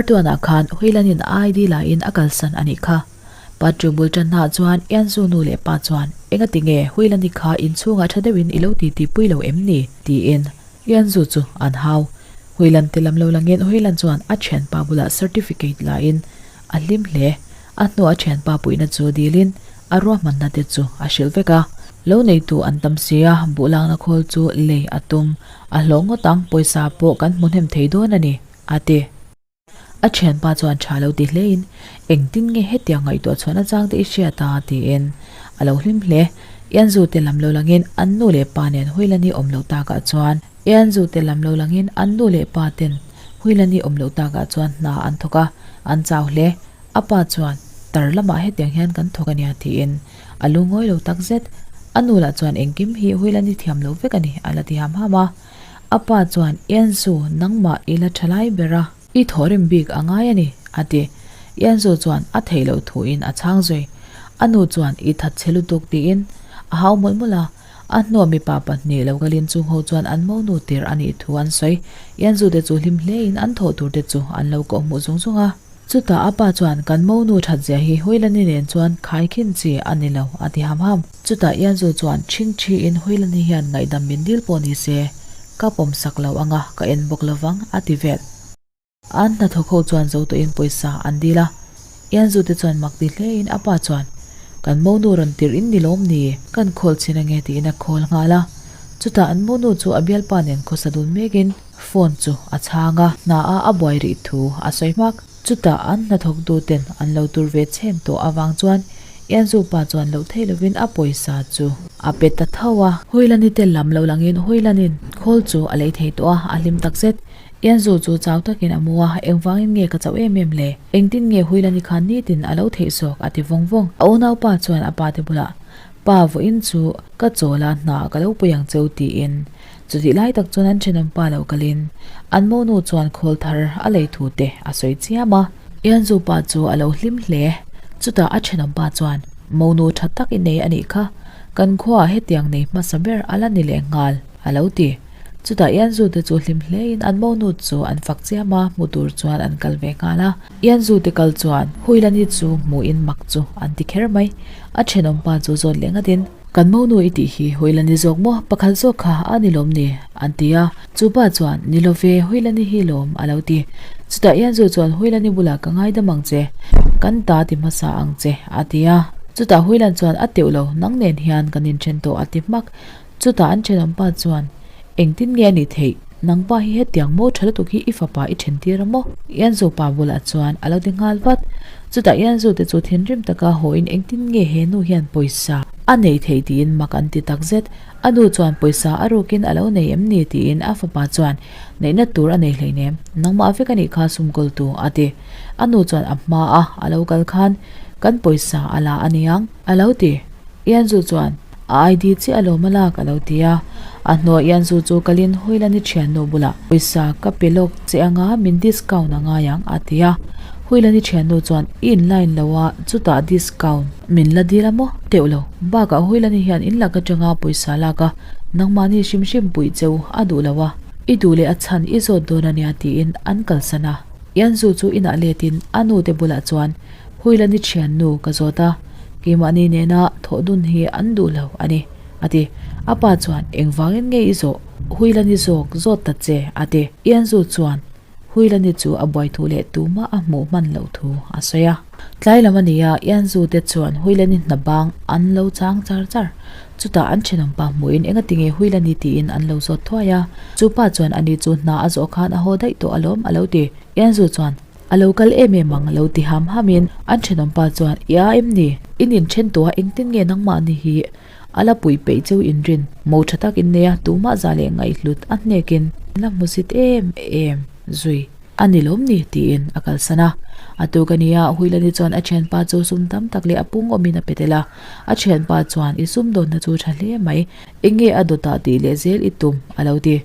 Part one ah khan Huilan-in a ID la in a kalsan a nih kha. Part two bul tannaah chuan Ianzu nu leh pa chuan, Engati nge Huilan-i kha inchhungah tha deuhin i lo titi pui lo em ni? tiin Ianzu chu an hau. Huilan te lam lo langin Huilan chuan a thianpa bulah certificate la in a hlim hle. A hnuah a thianpa puihna chu dilin a ruahmanna te chu a hrilh vek a. Lo neitu an tam si a, buh lakna khawl chu lei a tum. A hlawh ngawt ang, pawisa pawh kan hmu hnem thei dawn a ni, a ti. A thianpa chuan tha lo ti hlein, Engtin nge hetiang ngaihtuah chhuahna chang te i hriat a? tiin a lo hlim hle. Ianzu te lam lo langin an nu leh pa nen Huilani awm loh takah chuan Ianzu te lam lo langin an nu leh pa ten Huilani awm loh takah chuan hna an thawk a, an chau hle. A pa chuan, Tar lamah hetiang hian kan thawk a nia tiin a lu ngawi lo tak zet. A nu lah chuan engkim hi Huilani thiam lo vek a ni a la ti ham ham a. A pa chuan, Ianzu, nangmah i la tha lai ber a. I thawhrim bik a ngai a ni, a ti. Ianzu chuan a theih loh thuin a chhang zui. A nu chuan i that chhe lutuk tiin a hau mawlh mawlh a. A hnuah mipa pahnih lo kalin chung ho chuan an monu tir a nih thu an sawi. Ianzu te chu hlim hlein an thawh tur te chu an lo kawh hmuh zung zung a. Chutah a pa chuan kan monu that zia hi Huilani nen chuan khai khin chi a ni lo a ti ham ham. Chutah Ianzu chuan ṭhing ṭhiin Huilani hian ngaihdam min dil pawh ni se, ka pawm sak lo anga ka en bawk lovang a ti vel. An hnathawk ho chuan zo tawhin pawisa an dil a, Ianzu te chuan mak ti hlein a pa chuan kan monu rawn tirh in ni lawm ni, kan khawl chhin ange tiin a khawl nghal a. Chutah an monu chu a bialpa nen khawsa dun mekin, Phone chu a chhang a, hna a a buai rih thu a sawi hmak. Chutah an hnathawk tu ten an lo tur ve chhen tawh avang chuan Ianzu pa chuan loh theih lovin a pawisa chu a pe ta tho a. Huilani te lam lo langin Huilanin khawl chu a lei thei tawh a, a hlim takzet. Ianzu chu chau takin a mu a, engvangin nge ka chauh em em le? Engtin nge Huilani khan nitin a lo theih zawk a ti vawng vawng. A unaupa chuan a pa te bulah, Pa vawiin chu ka chawl a, hna ka lo pui ang cheu tiin Chutih lai tak chuan an thenawmpa lo kalin an monu chuan khawl thar a lei thu te a sawi chiam a. Ianzu pa chu a lo hlim hle. Chutah a thenawmpa chuan, Monu tha tak i nei a nih kha, kan khuaah hetiang nei hmasa ber a la ni leh nghal, a lo ti. Chutah Ianzu te chu hlim hlein an monu chu an fak chiam a, hmu tur chuan an kal ve nghal a. Ianzu te kal chuan Huilani chu hmuhin mak chu an ti kher mai. A thenawmpa chu zawt leh ngatin. Kan monu i tih hi Huilani zawk maw? Pakhat zawk kha a ni lawm ni? an ti a. Chu pa chuan, Ni lo ve, Huilani hi lawm, a lo ti. Chutah Ianzu chuan Huilani bulah ka ngaidam ang che, kan ta ti hmasa ang che, a ti a. Chutah Huilan chuan a teuh lo, nang nen hian kan inthen tawh a ti hmak. Chutah an thenawmpa chuan, Engtin nge a nih theih? Nangpa hi hetiang maw tha lutuk hi i fapa i then tir a maw? Ianzu pa bulah chuan a lo ti nghal vat. Chutah Ianzu te chu thinrim taka hawiin engtin nge he nu hian pawisa a nei theih tiin mak an ti takzet. A nu chuan pawisa a rukin a lo nei em ni tiin a fapa chuan neihna tur a nei hleinem, nangmah vek a nih kha sumkawltu a ti. A nu chuan a hma a a lo kal khan kan pawisa a la a niang a lo ti. Ianzu chuan a ID chiah alawm a lak a lo ti a, a hnuah Ianzu chu kalin Huilani thiannu bulah pawisa ka pe lawk che anga min discount a ngai ang a ti a, Huilani thiannu chuan i in line lo a chutah discount min la dil a maw? Teuh lo, bakah Huilani hian in lak atanga pawisa lak a nangmahni hrim hrim puih cheu a duh lo a, i duh leh a chhan i zawt dawn a nia tiin an kalsan a, Ianzu chu inah letin a nu te bulah chuan Huilani thiannu ka zawt a, keimahni nena thawh dun hi an duh lo a ni, a ti. A pa chuan, Engvangin nge i zawh? Huilani zawk zawt ta che, a ti. Ianzu chuan Huilani chu a buai thu leh tumah a hmuh hman loh thu a sawi a. Tlai lam a ni a, Ianzu te chuan Huilani hna bang an lo chang char char. Chutah an thenawmpa hmuhin engati nge Huilani tiin an lo zawt thuai a. Chu pa chuan ani chu hna a zawh khan a haw daih tawh alawm, a lo ti. Ianzu chuan, A lo kal em em ang lo ti ham ham in an thenawm pa chuan i a em ni? In inthen tawh a engtin nge nangmah ni hi a la puih peih cheu in rin mo tha tak in nei a tumah za leh ngaihhlut a hnek in la hmu zit em em zui a ni lawm ni tiin a kalsan a. A tuk a nia Huilani chuan a thianpa chu sum tam tak leh a pung awmin a pe tel a, a thianpa chuan i sumdawnna chu tha hle mai enge a dawtah tih leh zel i tum a lo ti.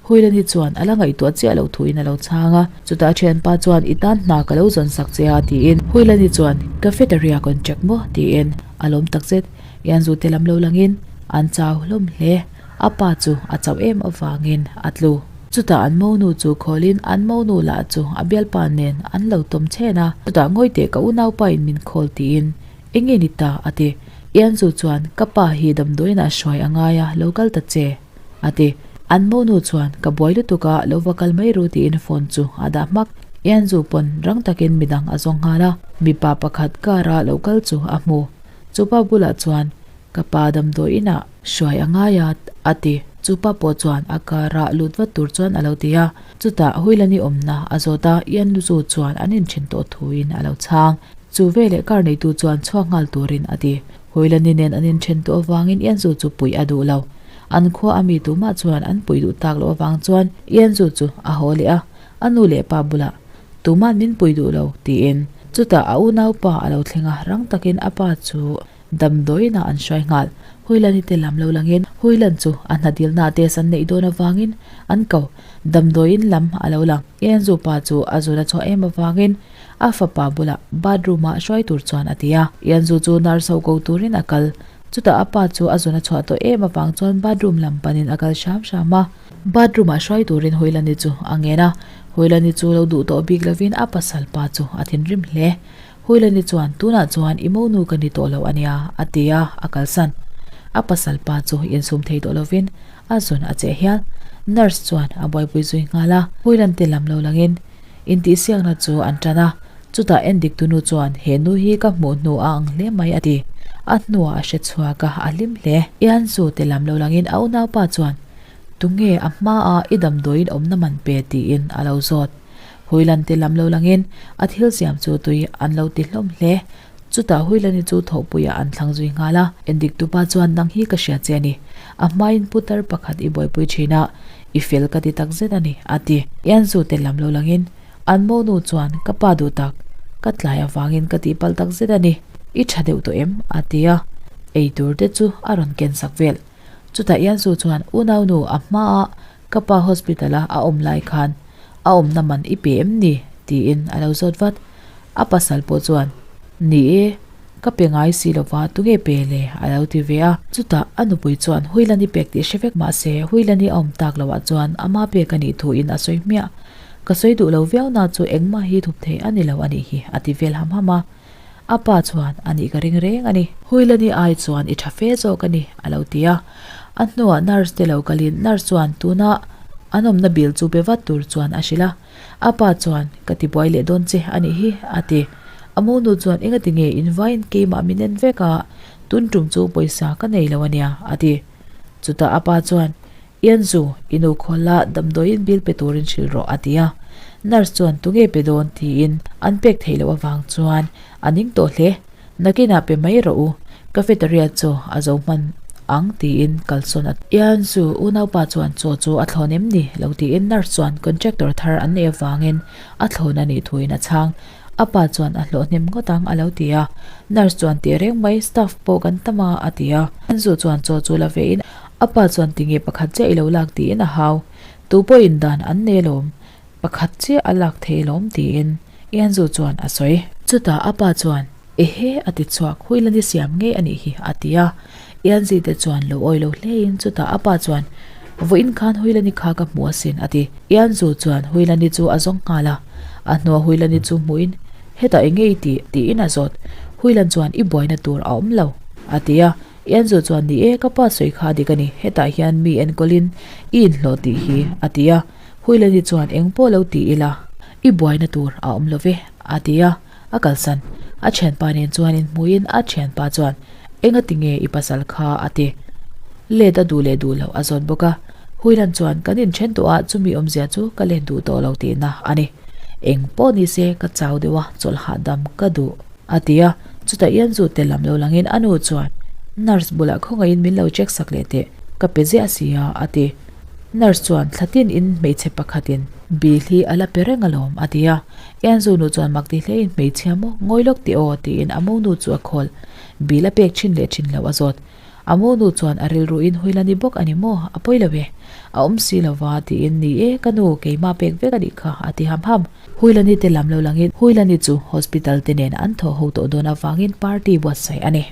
Huilani chuan a la ngaihtuah chiah loh thuin a lo chhang a, chutah a thianpa chuan i tan hna ka lo zawn sak che a tiin Huilani chuan cafeteria contract maw tiin a lawm takzet. Ianzu te lam lo langin an chau hlawm hle, a pa chu a chauh em avangin a tlu. Chutah an monu chu khawlin an monu lah chu a bialpa nen an lo tawm chhen a. Chutah ngawi teh ka unaupa in min khawl tiin eng nge ni ta a ti. Ianzu chuan ka pa hi damdawiin ah hruai a ngai a lo kal ta che a ti. An monu chuan ka buai lutuk a lo va kal mai ru tiin phone chu a dah hmak. Ianzu pawn rang takin midang a zawng nghal a. Mipa pakhat car a lo kal chu a hmu. Chupa bulah chuan Ka pa damdawi inah hruai a ngai a, a ti. Chu pa pawh chuan a karah lut vat tur chuan a lo ti a. Chutah Huilani awmna a zawt a, Ian Luzu chuan an inthen tawh thuin a lo chhang. Chu veleh car neitu chuan chhuak nghal turin a ti. Huilani nen an inthen tawh avangin Ian Zu chu puih a duh lo. An khua a mi tumah chuan an puih duh tak loh avang chuan Ian Zu chu a haw leh a, a nu leh pa bulah Tuma'n min puih duh lo, tiin. Chutah a unaupa a lo thleng a, rang takin a pa chu Damdawiinah an hruai nghal. Huilani te lam lo langin Huilan chu a hna dilna test an neih dawn avangin an ko. Damdawiin lam a lo lang. Enzu pa chu a zun a chhuah em avangin a fapa bulah bathroom ah hruai tur chuan a ti a. Enzu chu nurse ho ko turin a kal. Chutah a pa chu a zun a chhuah tawh em avang chuan bathroom lam panin a kal hram hram a. Bathroom ah hruai turin Huilani chu a ngen a. Huilani chu lo duh tawh bik lovin a pasal pa chu a thinrim hle. Huilani chuan, Tunah chuan i monu ka ni tawh lo a nia, a ti a, a kalsan. A pasal pa chu insum thei tawh lovin a zun a cheh hial. Nurse chuan a buaipui zui nghal a, Huilan te lam lo langin intihsiakna chu an tan a. Chutah endik tunu chuan, He nu hi ka hmuh hnu a ang hle mai, a ti. A hnuah a hre chhuak a, a hlim hle. Ianzu te lam lo langin a unaupa chuan, Tunge a hmaa i damdawiin awmna man pe? tiin a lo zawt. Huilan te lam lo langin a thil siam chu tui an lo ti hlawm hle. Chutah Huilani chu thawhpuiah an thlang zui nghal a. Endik tupa chuan nang hi ka hria che a ni. A hmain putar pakhat i buaipui thin a, i fel ka ti tak zet a ni, a ti. Ianzu te lam lo langin an monu chuan ka pa duh tak, ka tlai avangin ka tihpalh tak zet a ni, i tha deuh tawh em? a ti a. Ei tur te chu a rawn ken sak vel. Chutah Ianzu chuan unaunu a hmaa Ka pa hospital a a awm lai khan a awmna man i pe em ni? tiin a lo zawt vat. A pasal pawh chuan, Ni e, ka pe ngai si lova tunge pe le? a lo ti ve a. Chutah a nupui chuan Huilani pek tih hre vek mah se Huilani a awm tak loah chuan ama pek a nih thuin a sawi hmiah. Ka sawi duh lo viau na chu engmah hi thup thei a ni lo a nih hi a ti vel ham ham a. A pa chuan a nih ka ring reng a ni. Huilani ai chuan i tha fe zawk a ni, a lo ti a. A hnuah nurse te lo kalin nurse chuan tuna an awmna bill chu pe vat tur chuan a hrilh a. A pa chuan, Ka ti buai leh dawn che a nih hi, a ti. A monu chuan engati nge invaiin keimah min en vek a, tun tum chu pawisa ka nei lo a nia, a ti. Chutah a pa chuan, Ianzu, i nu khawl la damdawiin bill pe turin hrilh rawh a ti a. Nurse chuan tunge pe dawn tiin an pek theih loh avang chuan a ning tawh hle. Nakinah pe mai rawh u, cafeteria chaw a zo hman ang tiin kalsawn a. Ianzu, unaupa chuan chaw chu a thlawn em ni? lo tiin nurse chuan contractor thar an neih avangin a thlawn a nih thuin a chhang. A pa chuan a hlawh hnem ngawt ang a lo ti a. Nurse chuan tih reng mai, staff pawh kan tam a a ti a. Ianzu chuan chaw chu la vein A pa chuan tinge pakhat chiah i lo lak tiin a hau. Tu pawhin dan an nei alawm, pakhat chiah a lak thei alawm tiin Ianzu chuan a sawi. Chutah a pa chuan, Ehe a ti chhuak, Huilani siam ngei a nih hi a ti a. Ianzi te chuan lo awi lo hlein chutah a pa chuan, Vawiin khan Huilani kha ka hmu asin a ti. Ianzu chuan Huilani chu a zawng nghal a. A hnuah Huilani chu hmuhin, Hetah enge i tih? tiin a zawt. Huilan chuan i buaina tur a awm lo a ti a. Ianzu chuan, Ni e, ka pa sawi kha dik a ni, hetah hian mi enkawlin i inhlawh tih hi, a ti a. Huilani chuan, Eng pawh lo ti ila, i buaina tur a awm lo ve, a ti a. A kalsan. A thianpa nen chuan inhmuhin a thianpa chuan, Enga ti nge i pasal kha? a ti. Let a duh leh duh loh a zawt bawk a. Huilan chuan, Kan inthen tawh a, chumi awmzia chu ka let duh tawh lo tihna a ni. Eng pawh ni se, ka chau deuh a, chawlh hahdam ka duh. A ti a, chutah Ianzu te lam lo langin a nu chuan, Nurse bulah khawngaihin min lo check sak leh teh, ka pe ziah si a, a ti. Nurse chuan thlatin in hmeichhe pakhatin bill hi a la pe reng alawm, a ti a. Ianzu nu chuan mak ti hlein hmeichhia maw, ngawi lawk teh aw, tiin a monu chu a khawl. Bill a pek thin leh thin loh a zawt. A monu chuan a rilruin Huila ni bawk a ni maw? A pawi lo e. A awm si lo va, tiin ni e, ka nu, keimah pek vek a nih kha, a ti ham ham. Huilani te lam lo langin Huilani chu hospital te nen an thaw ho tawh dawn avangin party buatsaih a ni.